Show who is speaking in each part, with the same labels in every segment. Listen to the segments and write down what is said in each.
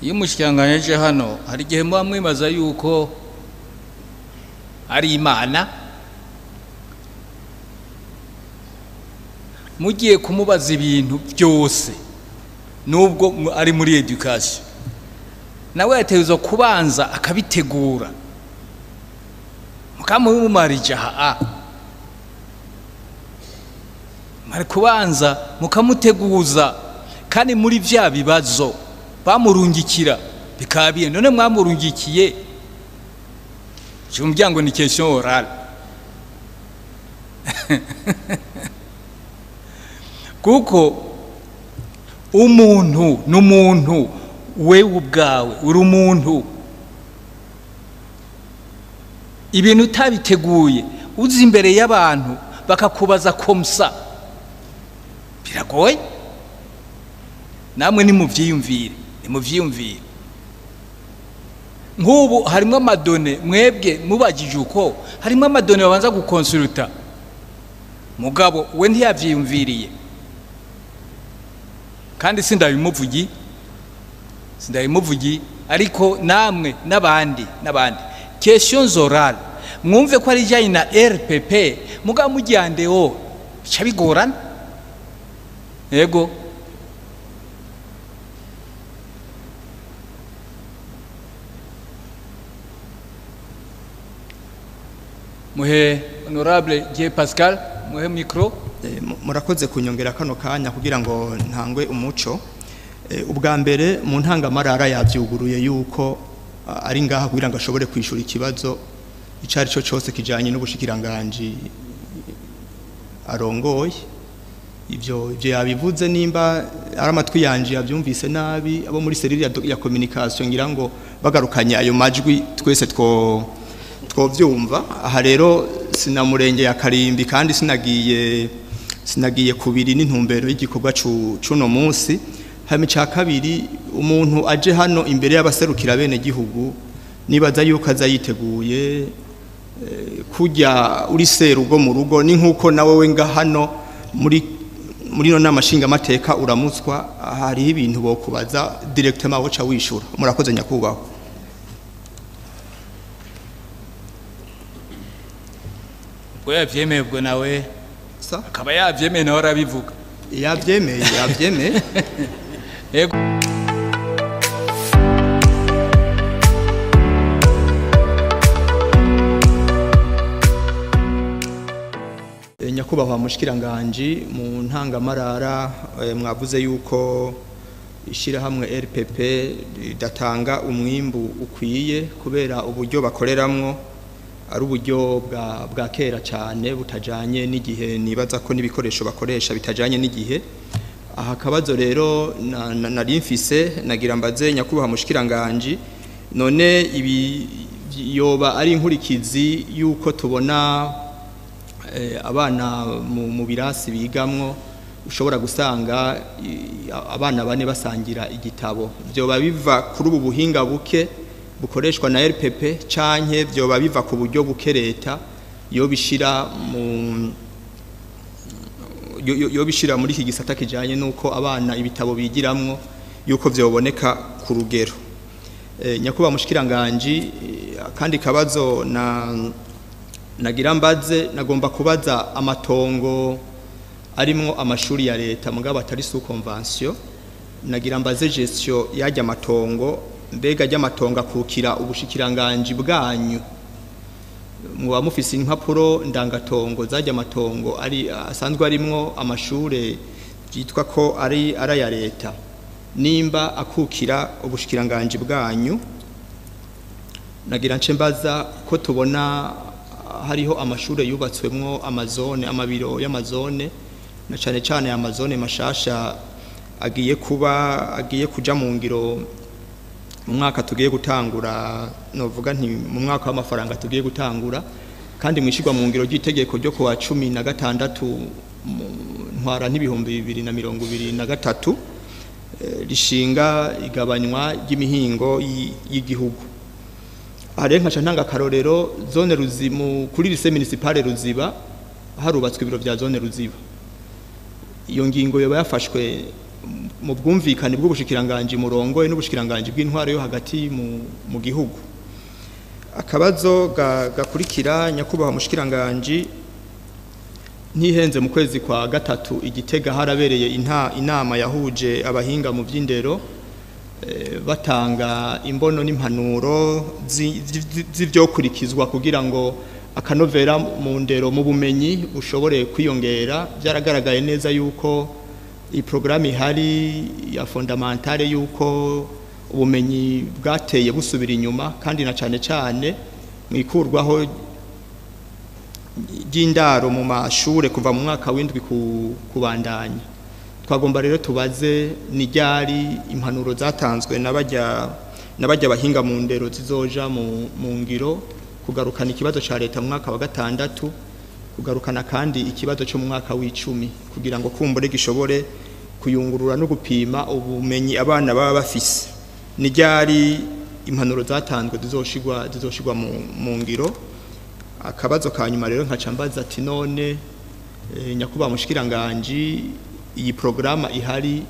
Speaker 1: Iyo umushikiranganji aje hano hari igihe muba mwibaza yuko ari Imana, mugiye kumubaza ibintu byose nubwo ari muri education, nawe yategerezwa kubanza akabitegura mukamumarija ha mari kubanza mukamuteguza, kandi muri vya bibazo bamurungikira bikabiye. None mwamurungikiye je ngo ni question orale kuko umuntu n'umuntu, wewe ubwawe uri umuntu, ibintu utabiteguye uzi imbere y'abantu bakakubaza komsa biragoye. Namwe nimuvyiyumvire, nimuvyiyumvire. Nk'ubu harimo amadone mwebwe mubagije uko harimo amadone babanza gukonsulta, mugabo we ntiyavyiyumviriye, kandi sindabimuvugi, sindabimuvugi, ariko namwe n'abandi n'abandi questions orales mwumve ko ari ijanye na RPP, mugabo mujyandeho bica bigorana. Yego, muhe honorable J Pascal, muhe micro.
Speaker 2: Murakoze kunyongera kano kanya kugira ngo ntangwe umuco. Ubwa mbere mu ntangamarara yavyuguruye yuko ari ngaha kugira ngo ashobore kwishura ikibazo icari cyo cyose kijanye n'ubushikiranganji arongoye. Ivyo yabivuze, nimba ari amatwi yanje yavyumvise nabi, abo muri serire ya communication ngira ngo bagarukanye ayo majwi twese twovyumva. Aha rero sinamurenge ya karimbi kandi sinagiye kubiri n'intumbero y'igikorwa cuno munsi. Hama ca kabiri, umuntu aje hano imbere y'abaserukira bene gihugu nibaza yuko aza yiteguye kujya uri serugo mu rugo, ni nkuko nawe we nga hano muri no namashinga mateka uramutswa, hariho ibintu bokubaza directement woca wishura. Murakoze nyakubahwa.
Speaker 1: Ubwo yavyemeye, ubwo nawe akaba yavyemeye, nawe arabivuga.
Speaker 2: Yavyemeye, yavyemeye.
Speaker 1: Yego.
Speaker 2: Nyakubahwa mushikiranganji, mu ntangamarara mwavuze yuko ishirahamwe RPP ridatanga umwimbu ukwiye kubera uburyo bakoreramwo ari uburyo bwa kera cyane butajanye n'igihe, nibaza ko n'ibikoresho bakoresha bitajanye n'igihe. Aha kabazo rero nari mfise nagira mbaze nyakubahwa mushikiranganji, none ibi yoba ari inkurikizi yuko tubona abana mu birasi bigamwo ushobora gusanga abana bane basangira igitabo, vyoba biva kuri ubu buhinga buke bukoreshwa na RPP canke vyoba biva ku buryo buke leta yo bishira mu yo bishira muri iki gisata kijanye nuko abana ibitabo bigiramwo yuko vyoboneka ku rugero. Nyakubahwa mushikiranganji, kandi kabazo na nagira mbaze, nagomba kubaza amatongo arimwo amashuri ya leta mugabo atari sous convention, nagira mbaze gestion yajya amatongo, mbega ajya amatongo akukira ubushikiranganji bwanyu, muba mufise impapuro ndangatongo zajya amatongo ari asanzwe arimwo amashure byitwa ko ari aya leta, nimba akukira ubushikiranganji bwanyu. Nagira nce mbaza ko tubona hariho amashure yubatswemwo amazone, amabiro y'amazone, na cane cane amazone mashasha agiye kuba agiye kuja mu ngiro mu mwaka tugiye gutangura, novuga nti mu mwaka w'amafaranga tugiye gutangura, kandi mwishirwa mu ngiro ry'itegeko ryo kuwa 16 ntwara n'ibihumbi 2023 rishinga igabanywa ry'imihingo y'igihugu. Aha nkaca ntanga karorero zone Ruzimu, kuri lycée municipale Ruziba harubatswe ibiro vya zone Ruziba. Iyo ngingo yoba yafashwe mu bwumvikane bw'ubushikiranganje murongoye n'ubushikiranganje bw'intwaro yo hagati mu gihugu. Akabazo gakurikira nyakubahwa mushikiranganje, ntihenze mu kwezi kwa gatatu igitega harabereye inama yahuje abahinga mu by'indero, batanga imbono n'impanuro z'ivyokurikizwa kugira ngo akanovera mu ndero mu bumenyi bushobore kwiyongera. Byaragaragaye neza yuko iyi programme ihari ya fondamentale yuko ubumenyi bwateye busubira inyuma, kandi na cane cane mwikurwaho ry'indaro mu mashure kuva mu mwaka w'indwi kubandanya. Twagomba rero tubaze ni ryari impanuro zatanzwe n'abajya bahinga mu ndero zizoja mu ngiro, kugarukana ikibazo ca leta mu mwaka wa gatandatu, kugarukana kandi ikibazo cyo mu mwaka w'icumi, kugira ngo kumbure gishobore kuyungurura no gupima ubumenyi abana baba bafise. Ni ryari impanuro zatanzwe zizoshigwa mu ngiro. Akabazo ka nyuma rero nkaca mbaza ati none nyakubahwa mushikiranganje, iyi programa ihari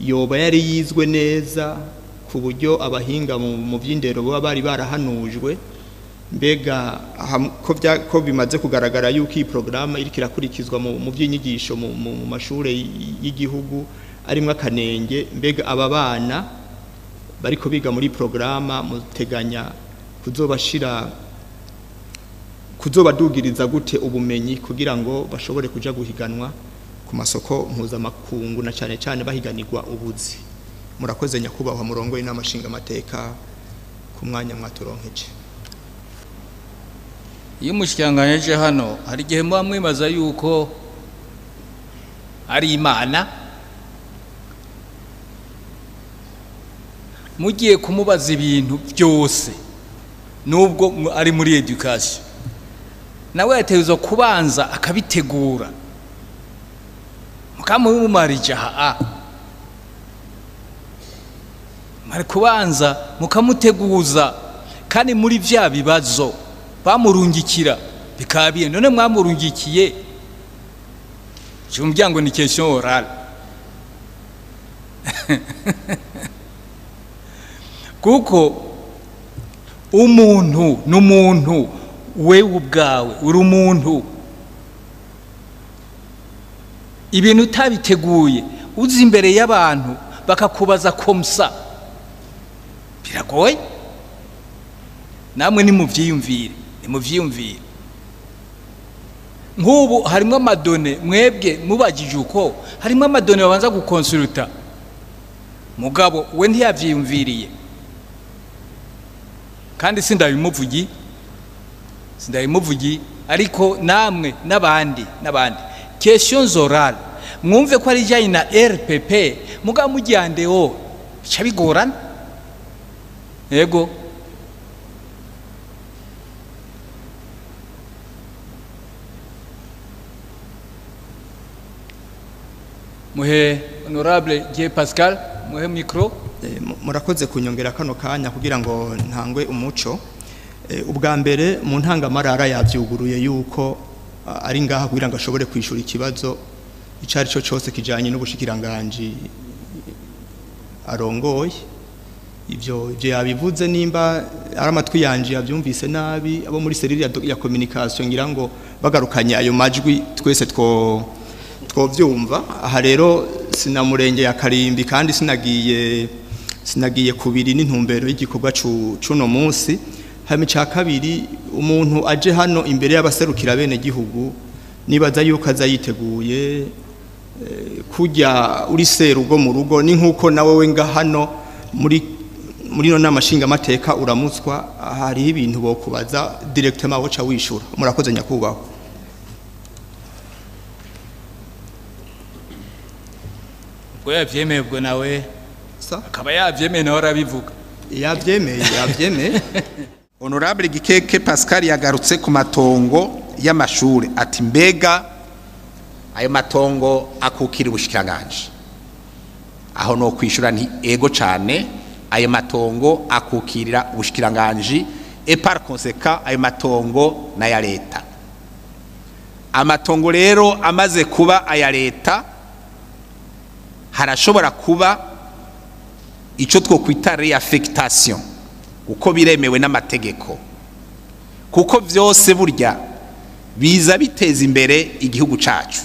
Speaker 2: yoba yari yizwe neza ku buryo abahinga mu by'indero baba bari barahanujwe? Mbega ko bimaze kugaragara yuko iyi programa iriko irakurikizwa mu by'inyigisho mu mashure y'igihugu arimwo akanenge, mbega aba bana bariko biga muri programa muteganya kuzobadugiriza gute ubumenyi kugira ngo bashobore kuja guhiganwa ku masoko mpuzamakungu na cane cane bahiganirwa ubuzi? Murakoze nyakubahwa murongo inama nshinga amateka ku mwanya mwaturonkeje.
Speaker 1: Iyo umushikiranganji hano hari igihe muba mwibaza yuko ari Imana, mugiye kumubaza ibintu byose nubwo ari muri education, nawe yategerezwa kubanza akabitegura mukamumarija ha mari kubanza mukamuteguza, kandi muri vya bibazo bamurungikira bikabiye. None mwamurungikiye je ngo ni question orale kuko umuntu n'umuntu, wewe ubwawe uri umuntu, ibintu utabiteguye uzi imbere y'abantu bakakubaza komsa biragoye. Namwe nimuvyiyumvire, nimuvyiyumvire. Nk'ubu harimo amadone mwebwe mubagije uko harimo amadone babanza gukonsulta, mugabo we ntiyavyiyumviriye, kandi sindabimuvugi, ariko namwe n'abandi questions orales mwumve ko ari ijanye na RPP, mugabo mujyandeho bica bigorana. Yego muhe honorable G Pascal, muhe micro.
Speaker 2: Murakoze kunyongera kano kanya kugira ngo ntangwe umuco. Ubwa mbere mu ntangamarara yavyuguruye yuko ari ngaha kugira ngo ashobore kwishura ikibazo icari cyo cyose kijanye n'ubushikiranganje arongoye. Ivyo yabivuze, nimba ari amatwi yanje yavyumvise nabi, abo muri serire ya communication ngira ngo bagarukanye ayo majwi twese twovyumva. Aha rero sinamurenge ya Karimbi kandi sinagiye kubiri n'intumbero y'igikorwa cuno munsi. Hama ca kabiri, umuntu aje hano imbere y'abaserukira bene gihugu nibaza yuko aza yiteguye kujya uri serugo mu rugo, ni nkuko nawe we nga hano muri no nama nshinga mateka uramutswa, hariho ibintu bokubaza directement woca wishura. Murakoze nyakubahwa.
Speaker 1: Ubwo yavyemeye, ubwo nawe akaba yavyemeye nawe arabivuga.
Speaker 2: Yavyemeye.
Speaker 3: Honorable Gikeke Pascal yagarutse ku matongo y'amashure ati mbega ayo matongo akukira ubushikiranganje. Aho no kwishura nti ego cane, ayo matongo akukirira ubushikiranganje et par conséquent ayo matongo na ya leta. Amatongo rero amaze kuba aya leta, Harashobora kuba icyo twokwita réaffectation, kuko biremewe n'amategeko, kuko vyose burya biza biteza imbere igihugu cacu.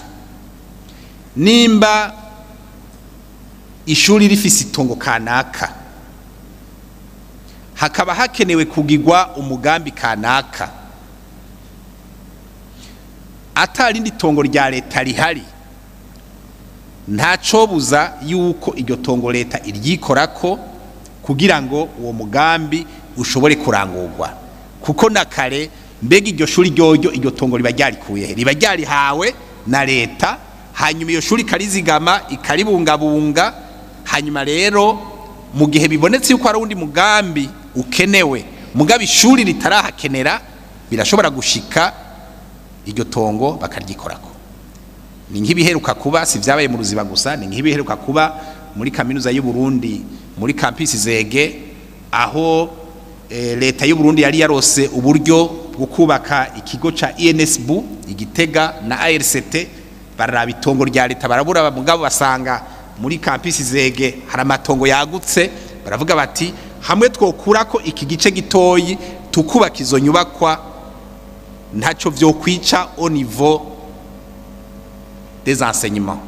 Speaker 3: Nimba ishuri rifise itongo kanaka, hakaba hakenewe kugigwa umugambi kanaka, atarindi tongo rya leta rihari, ntacobuza yuko iryo tongo leta iryikorako kugira ngo uwo mugambi ushobore kurangurwa. Kuko na kare, mbega iryo shuri ryoryo iryo tongo riba ryarikuye? Riba ryarihawe na leta, hanyuma iyo shuri ikarizigama, ikaribungabunga. Hanyuma rero mu gihe bibonetse yuko hari undi mugambi ukenewe, mugabe ishuri ritarahakenera, birashobora gushika iryo tongo bakaryikorako. Ni nk'ibiheruka kuba, si vyabaye mu Ruziba gusa, ni nk'ibiheruka kuba muri Kaminuza y'u Burundi, muri campus Zege, aho leta y'u Burundi yari yarose uburyo bwo kubaka ikigo ca INSB Igitega na ARCT. Bararaba itongo rya leta barabura, mugabo basanga muri campus Zege hari amatongo yagutse. Baravuga bati: "Hamwe twokurako iki gice gitoyi tukubaka izo nyubakwa, ntaco vyokwica au niveau des enseignements."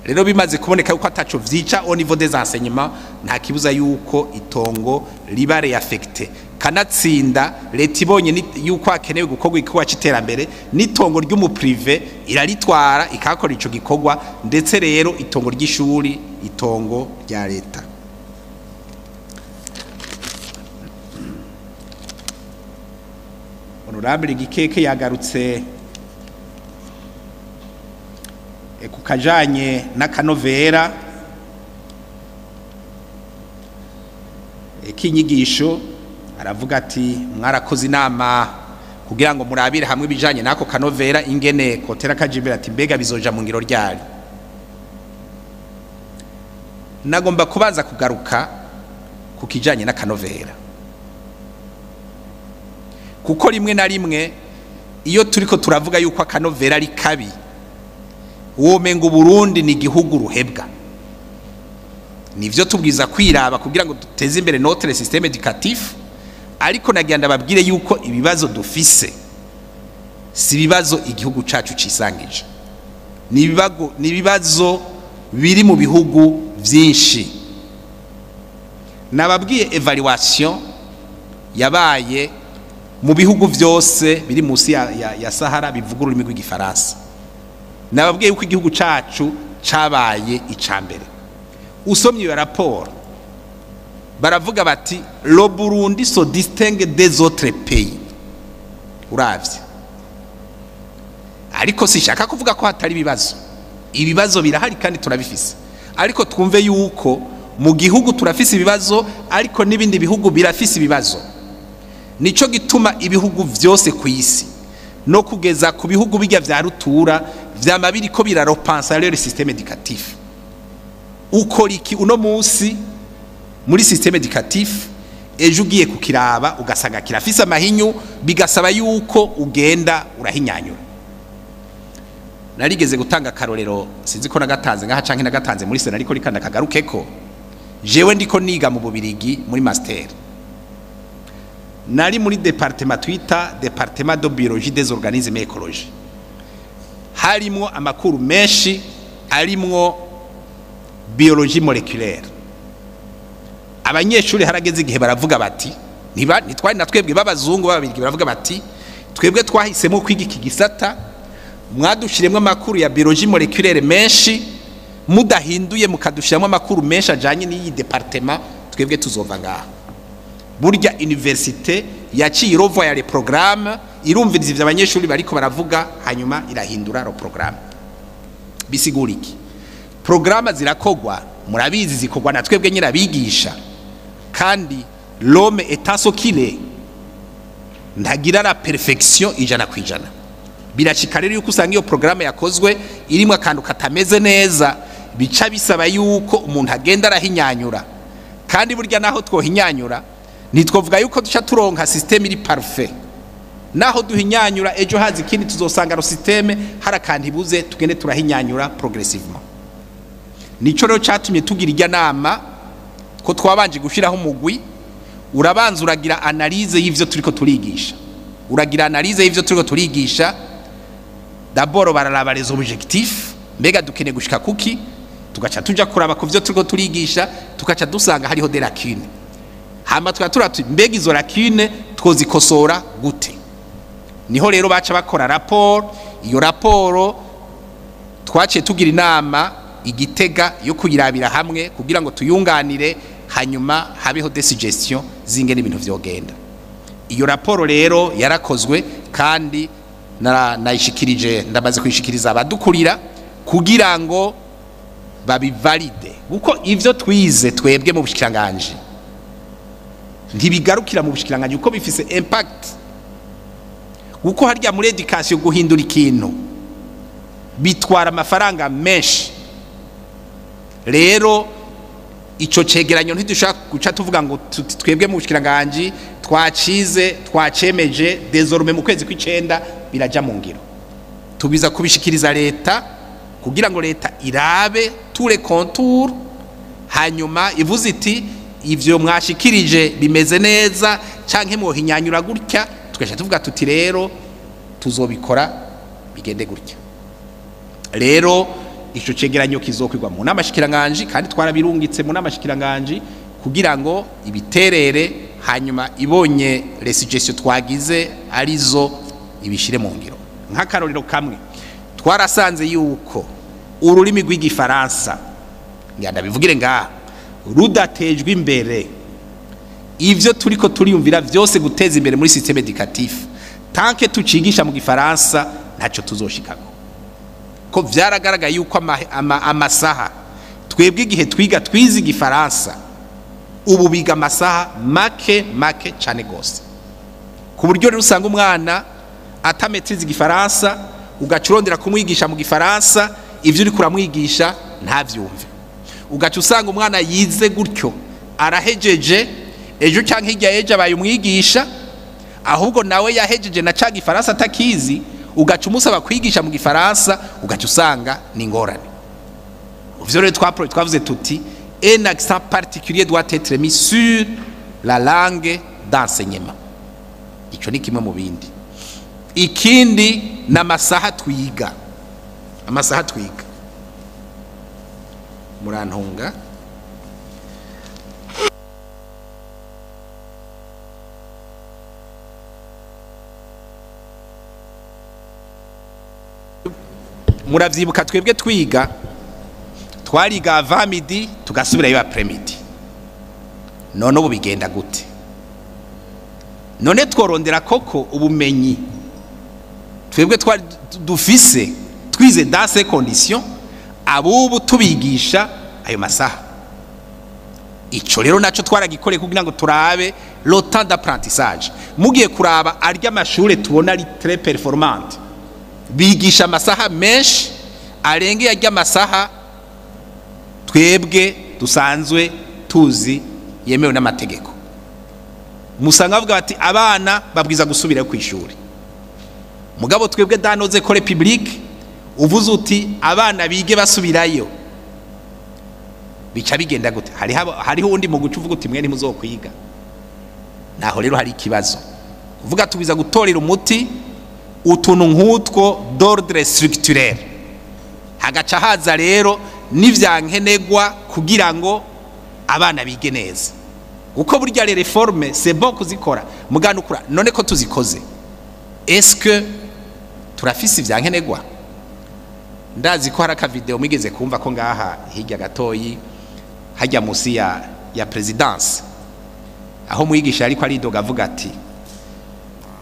Speaker 3: Rero bimaze kuboneka yuko ataco vyica au niveau des enseignements, nta kibuza yuko itongo riba réaffecté. Kanatsinda leta ibonye yuko hakenewe gukorwa igikorwa c'iterambere, n'itongo ry'umu privé iraritwara ikakora ico gikorwa, ndetse rero itongo ry'ishuri, itongo rya leta. Honorable Gikeke yagarutse ku kajanye n'akanovera k'inyigisho. Aravuga ati: "Mwarakoze inama kugira ngo murabire hamwe ibijanye n'ako kanovera ingene kotera kajimbere." Ati: "Mbega bizoja mu ngiro ryari?" Nagomba kubanza kugaruka ku kijanye n'akanovera, kuko rimwe na rimwe iyo turiko turavuga yuko akanovera ari kabi, womenga Burundi ni igihugu ruhebwa. Nivyo, tubwiza kwiraba kugira ngo duteze imbere notre système éducatif, ariko nagira ndababwire yuko ibibazo dufise si ibibazo igihugu cacu cisangije, ni ibibazo biri mu bihugu vyinshi. Nababwiye évaluation yabaye mu bihugu vyose biri munsi ya Sahara bivuga ururimi rw'Igifaransa. Nababwiye yuko igihugu cacu cabaye icambere. Usomye iyo raporo, baravuga bati: "Le Burundi se distingue des autres pays." Uravye, ariko sishaka kuvuga ko hatari ibibazo. Ibibazo birahari kandi turabifise, ariko twumve yuko mu gihugu turafise ibibazo, ariko n'ibindi bihugu birafise ibibazo. Nico gituma ibihugu vyose ku isi, no kugeza ku bihugu bijya vya rutura, vyama biriko birarepensa leur système éducatif. Ukora iki uno munsi muri système éducatif, ejo ugiye kukiraba ugasanga kirafise amahinyu, bigasaba yuko ugenda urahinyanyura. Narigeze gutanga akarorero, sinzi ko nagatanze ngaha canke nagatanze muri sena, ariko rikanda kagarukeko. Jewe ndiko niga mu Bubirigi muri master, nari muri département twita département de biologie des organismes et écologie. Harimwo amakuru menshi arimwo biologie moléculaire. Abanyeshuri harageze igihe baravuga bati, niba nitwari na twebwe b'abazungu b'Ababirigi, baravuga bati: "Twebwe twahisemo kwiga iki gisata, mwadushiremwo amakuru ya biologie moléculaire menshi. Mudahinduye mukadushiramo amakuru menshi ajanye n'iyi département, twebwe tuzova ngaha." Burya université yaciye irevoya les programmes, irumviriza ivyo abanyeshuri bariko baravuga, hanyuma irahindura le programme. Bisigura iki? Programme zirakogwa, murabizi, zikogwa na twebwe nyine abigisha, kandi l'homme étant ce qu'il est, ntagira la perfection 100%. Birashika rero yuko usanga iyo programme yakozwe irimo akantu katameze neza, bica bisaba yuko umuntu agenda arahinyanyura. Kandi burya naho twohinyanyura, ntitwovuga yuko duca turonka système iri parfait. Naho duhinyanyura, ejo hazi ikindi, tuzosanga le système hari akantu ibuze, tugende turahinyanyura progressivement. Nico rero cyatumye tugira ijya nama, ko twabanje gushiraho umugwi urabanza uragira analyse y'ivyo turiko turigisha, uragira analyse y'ivyo turiko turigisha. D'abord bararaba les objectifs, mbega dukeneye gushika kuki, tugaca tuja kuraba ku vyo turiko turigisha, tugaca dusanga hariho des lacunes. Hama tugatura tuti mbega izo lacune twozikosora gute? Niho rero baca bakora rapport. Iyo raporo twaciye tugira inama igitega yo kuyirabira hamwe kugira ngo tuyunganire, hanyuma habeho des suggestions zingene ibintu vyogenda. Iyo raporo rero yarakozwe kandi nayishikirije, ndamaze kuyishikiriza abadukurira kugira ngo babivalide, kuko ivyo twize twebwe mu bushikiranganje ntibigarukira mu bushikiranganje, kuko bifise impact. Kuko harya muri education guhindura ikintu bitwara amafaranga menshi. Rero ico cegeranyo ntidushaka guca tuvuga ngo twebwe mu bushikiranganje twacize, twacemeje, désormais mu kwezi kw'icenda biraja mu ngiro. Tubiza kubishikiriza leta kugira ngo leta irabe tous les contours, hanyuma ivuze iti ivyo mwashikirije bimeze neza canke mwohinyanyura gutya, tugaca tuvuga tuti rero tuzobikora bigende gutya. Rero ico cegeranyo kizokwirwa mu nama shikiranganje, kandi twarabirungitse mu nama shikiranganje kugira ngo ibiterere, hanyuma ibonye les suggestions twagize arizo ibishire mu ngiro. Nk'akarorero kamwe, twarasanze yuko ururimi rw'igifaransa, nganda bivugire ngaha, rudatejwe imbere, ivyo turiko turiyumvira vyose guteza imbere muri système éducatif, tant que tucigisha mu gifaransa ntaco tuzoshikako. Ko vyaragaragaye yuko amasaha twebwe igihe twiga twize igifaransa, ubu biga amasaha make make cane gose, ku buryo rero usanga umwana atamaîtriza igifaransa, ugaca urondera kumwigisha mu gifaransa, ivyo uriko uramwigisha ntavyumve. Ugaca usanga umwana yize gutyo arahejeje, ejo canke hirya y'ejo abaye umwigisha, ahubwo nawe yahejeje na ca gifaransa atakizi, ugaca umusaba kwigisha mu gifaransa, ugaca usanga ni ingorane. Ivyo rero twavuze tuti un accent particulier doit être mis sur la langue d'enseignement. Ico ni kimwe mu bindi. Ikindi ni amasaha twiga, amasaha twiga, murantunga. Muravyibuka twebwe twiga, twariga avant midi tugasubirayo après midi. None ubu bigenda gute? None tworondera koko ubumenyi twebwe twari dufise twize dans ces conditions, abubu tubigisha ayo masaha? Ico rero naco twaragikoreye kugira ngo turabe le temps d'apprentissage. Mugiye kuraba arya amashure tubona ari très performante, bigisha amasaha menshi arenge yarya amasaha twebwe dusanzwe tuzi yemewe n'amategeko. Musanga bavuga bati abana babwiza gusubira ku ishuri, mugabo twebwe dans nos écoles publiques uvuze uti abana bige basubirayo, bica bigenda gute? Hariho undi mu guca uvuga uti mwe ntimuzokwiga. Naho rero hari ikibazo, uvuga tubiza gutorera umuti utuntu nk'utwo d'ordre structurel, hagaca haza rero n'ivyankenegwa kugira ngo abana bige neza. Kuko burya les réformes, c'est bon kuzikora, mugana ukura none ko tuzikoze, est-ce que turafise ivyankenegwa? Ndazi ko hari akavideo mwigeze kumva ko ngaha hirya gatoyi hajya musi ya présidence, aho mwigisha ariko aridoga avuga ati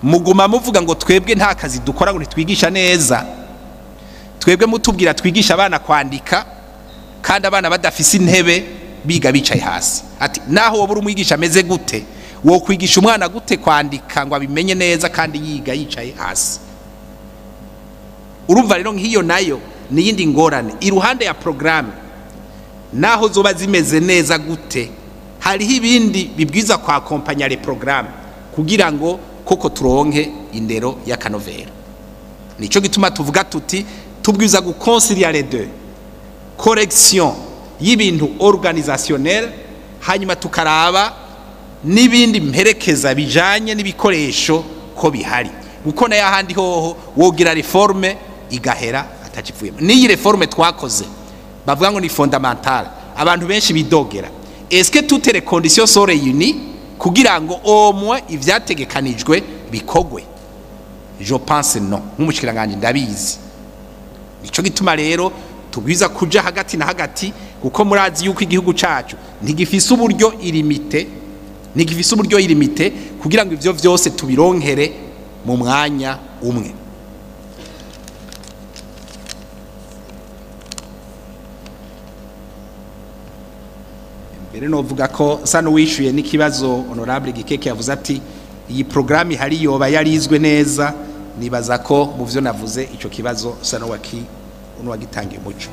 Speaker 3: muguma muvuga ngo twebwe nta kazi dukora, ngo ntitwigisha neza, twebwe mutubwira twigisha abana kwandika kandi abana badafise intebe, biga bicaye hasi. Ati naho wowe uri umwigisha ameze gute, wo kwigisha umwana gute kwandika ngo abimenye neza kandi yiga yicaye hasi? Urumva rero nk'iyo nayo ni yindi ngorane iruhande ya programme. Naho zoba zimeze neza gute, hariho ibindi bibwiza kwa accompagner les programmes kugira ngo koko turonke indero y'akanovera. Nico gituma tuvuga tuti tubwiza guconcilier les deux, correction. y'ibintu organisationnel, hanyuma tukaraba n'ibindi mperekeza bijanye n'ibikoresho ko bihari, kuko nayo ahandi hoho wogira réforme igahera atacivuyemo. N'iyi réforme twakoze bavuga ngo ni fondamentale, abantu benshi bidogera, est-ce que toutes les conditions sont réunies kugira ngo au moins ivyategekanijwe bikogwe? Je pense non. Nk'umushikiranganje ndabizi. Nico gituma rero tubwiza kuja hagati na hagati, kuko murazi yuko igihugu cacu ntigifise uburyo illimité, ntigifise uburyo illimité kugira ngo ivyo vyose tubironkere mu mwanya umwe. Mbere novuga ko sa n'uwishuye n'ikibazo honorable Gikeke yavuze ati iyi programme ihari yoba yarizwe neza. Nibaza ko mu vyo navuze ico kibazo sa n'uwagitangiye umuco.